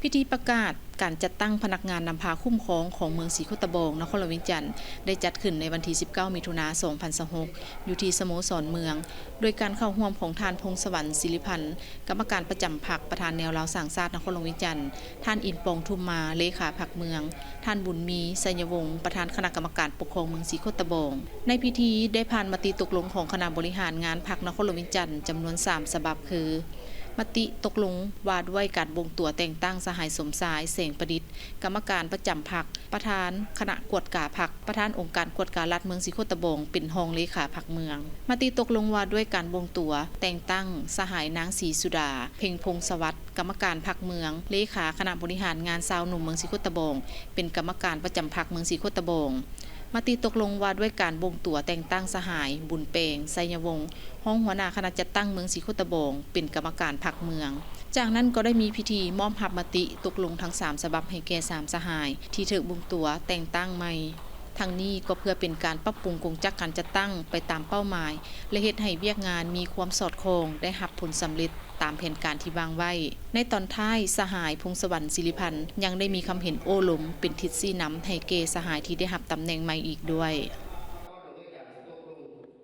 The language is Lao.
ພິທີປະກາດການຈັດຕັ້ງພະນັກງານນຳພາຄຸ້ມຄອງຂອງເມືອງສີໂຄດຕະບອງ ນະຄອນຫຼວງວຽງຈັນ ໄດ້ຈັດຂຶ້ນໃນວັນທີສິບເກົ້າ ມິຖຸນາ ສອງພັນຊາວຫົກ ຢູ່ທີ່ສະໂມສອນເມືອງ ໂດຍການເຂົ້າຮ່ວມຂອງທ່ານ ພົງສະຫວັນ ສິລິພັນ ກຳມະການປະຈຳພັກ ປະທານແນວລາວສ້າງຊາດນະຄອນຫຼວງວຽງຈັນ, ທ່ານ ອິນປອງ ທຸມມາ ເລຂາພັກເມືອງ, ທ່ານ ບຸນມີ ໄຊຍະວົງ ປະທານຄະນະກຳມະການປົກຄອງເມືອງສີໂຄດຕະບອງ. ໃນພິທີໄດ້ຜ່ານມະຕິຕົກລົງຂອງຄະນະບໍລິຫານງານພັກນະຄອນຫຼວງວຽງຈັນ ຈຳນວນສາມສະບັບຄື ມະຕິຕົກລົງວ່າດ້ວຍການບົ່ງຕົວແຕ່ງຕັ້ງສະຫາຍ ສົມຊາຍ ແສງປະດິດ ກຳມະການປະຈຳພັກ, ປະທານຄະນະກວດກາພັກ, ປະທານອົງການກວດກາລັດເມືອງສີໂຄດຕະບອງ ເປັນຮອງເລຂາພັກເມືອງ. ມະຕິຕົກລົງວ່າດ້ວຍການບົ່ງຕົວແຕ່ງຕັ້ງສະຫາຍ ນາງ ສີສຸດາ ເພັງພົງສະຫວັດ ກຳມະການພັກເມືອງ, ເລຂາຄະນະບໍລິຫານງານຊາວໜຸ່ມເມືອງສີໂຄດຕະບອງ ເປັນກຳມະການປະຈຳພັກເມືອງສີໂຄດຕະບອງ. ມະຕິຕົກລົງວ່າດ້ວຍການບົ່ງຕົວແຕ່ງຕັ້ງສະຫາຍ ບຸນແປງ ໄຊຍະວົງ ຮອງຫົວໜ້າຄະນະຈັດຕັ້ງເມືອງສີໂຄດຕະບອງ ເປັນກຳມະການພັກເມືອງ. ຈາກນັ້ນກໍໄດ້ມີພິທີມອບຮັບມະຕິຕົກລົງທັງສາມສະບັບໃຫ້ແກ່ສາມສະຫາຍທີ່ຖືກບົ່ງຕົວແຕ່ງຕັ້ງໃໝ່. ທັງນີ້ກໍເພື່ອເປັນການປັບປຸງກົງຈັກການຈັດຕັ້ງໄປຕາມເປົ້າໝາຍ ແລະ ເຮັດໃຫ້ວຽກງານມີຄວາມສອດຄ່ອງ ໄດ້ຮັບຜົນສຳເລັດຕາມແຜນການທີ່ວາງໄວ້. ໃນຕອນທ້າຍ, ສະຫາຍ ພົງສະຫວັນ ສິລິພັນ ຍັງໄດ້ມີຄຳເຫັນໂອ້ລົມເປັນທິດຊີ້ນຳໃຫ້ແກ່ສະຫາຍທີ່ໄດ້ຮັບຕຳແໜ່ງໃໝ່ອີກດ້ວຍ.